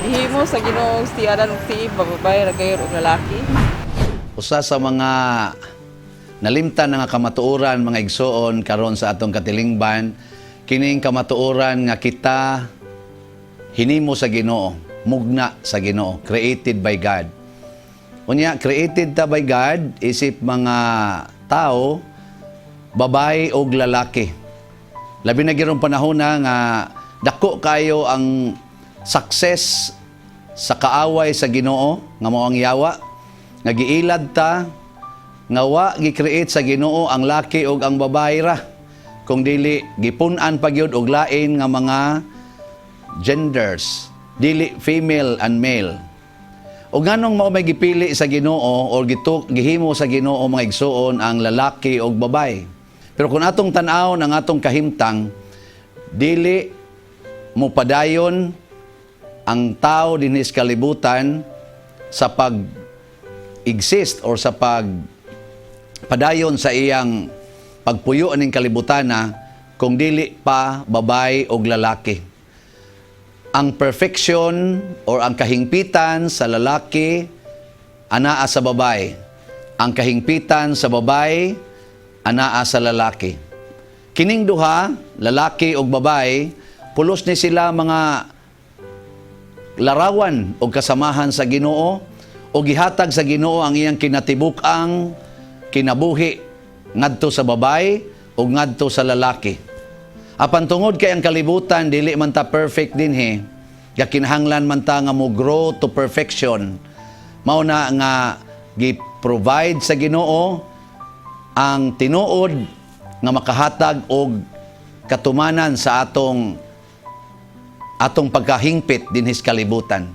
Gihimo sa Ginoo si Adan ug si Eva, babae ra gayud ug lalaki. Usa sa mga nalimtan nga kamatuoran, mga igsoon, karon sa atong katilingban, kining kamatuoran nga kita hinimo sa Ginoo, mugna sa Ginoo, created by God. Unya, created ta by God isip mga tao, babae og lalaki. Labi na girong panahon na nga dako kayo ang success sa kaaway sa Ginoo nga mao ang yawa, nga giilad ta nga wa gi-create sa Ginoo ang laki ug ang babae ra, kung dili gipun-an pa gyud og lain nga mga genders, dili female and male. O nganong mao may gipili sa Ginoo or gihimo sa Ginoo, mga igsoon, ang lalaki ug babae? Pero kung atong tan-awon ang atong kahimtang, dili mo padayon ang tao dinhi sa kalibutan sa pag exist or sa pag padayon sa iyang pagpuyo aning kalibutana kung dili pa babae og lalaki. Ang perfection or ang kahingpitan sa lalaki anaa sa babae. Ang kahingpitan sa babae anaa sa lalaki. Kining duha, lalaki ug babae, pulos ni sila mga larawan o kasamahan sa Ginoo o gihatag sa Ginoo ang iyang kinatibuk-ang kinabuhi ngadto sa babae o ngadto sa lalaki. Apan tungod kay ang kalibutan, dili man ta perfect dinhi, gakinahanglan man ta nga mo grow to perfection. Mao na nga gi-provide sa Ginoo ang tinuod nga makahatag og katumanan sa atong atong pagkahingpit dinhi sa kalibutan.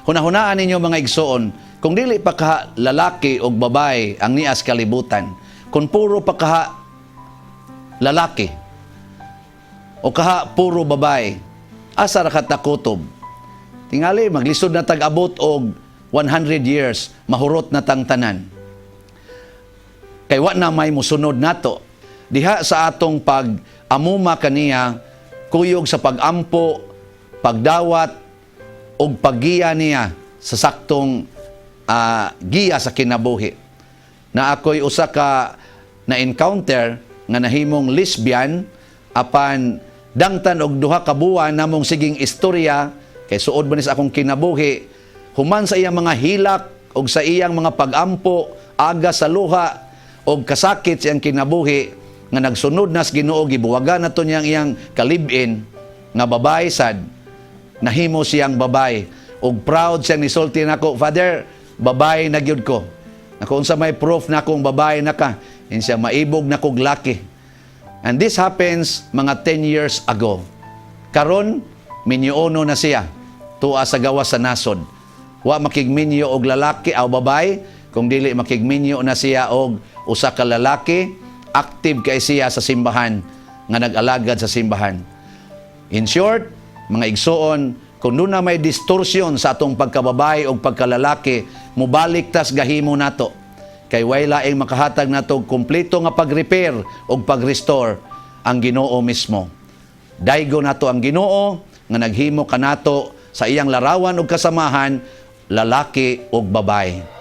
Hunahunaan ninyo, mga igsoon, kung dili pa kaha lalaki og babae ang nias kalibutan, kung puro pa kaha lalaki o kaha puro babae, asa ra ka takutob? Tingali, maglisod na tag-abot og 100 years, mahurot na tang tanan. Kay wa na may musunod nato. Diha sa atong pag-amuma kaniya, kuyog sa pag-ampo, pagdawat, og paggiya niya sa saktong giya sa kinabuhi. Na ako'y usa ka na encounter nga nahimong lesbian, apan dangtan og 2 ka buwan namong siging istorya kay suod ba ni sa akong kinabuhi, human sa iyang mga hilak og sa iyang mga pagampo, aga sa luha og kasakit sa iyang kinabuhi, nga nagsunod na sa Ginoo, gibuwagan nato niyang iyang kalibin nga babae sad, nahimo siyang babae og proud siyang nisulti nako, "Father, babae na gyud ko." Nako, "Unsa may proof na akong babae na ka?" Ingon siya, "Maibog na kog laki." And this happens mga 10 years ago. Karon minyoono na siya tuwa sa gawas sa nasod. Wa makigminyo og lalaki aw babae, kung dili makigminyo na siya og usa ka lalaki. Active kay siya sa simbahan, nga nag-alagad sa simbahan. In short, mga igsoon, kung doon na may distortion sa atong pagkababae o pagkalalaki, mubalik tas gahimo nato. Kay way laing makahatag nato og kumpleto nga pag-repair o pag-restore, ang Ginoo mismo. Daygo nato ang Ginoo nga naghimo kanato sa iyang larawan ug kasamahan, lalaki ug babae.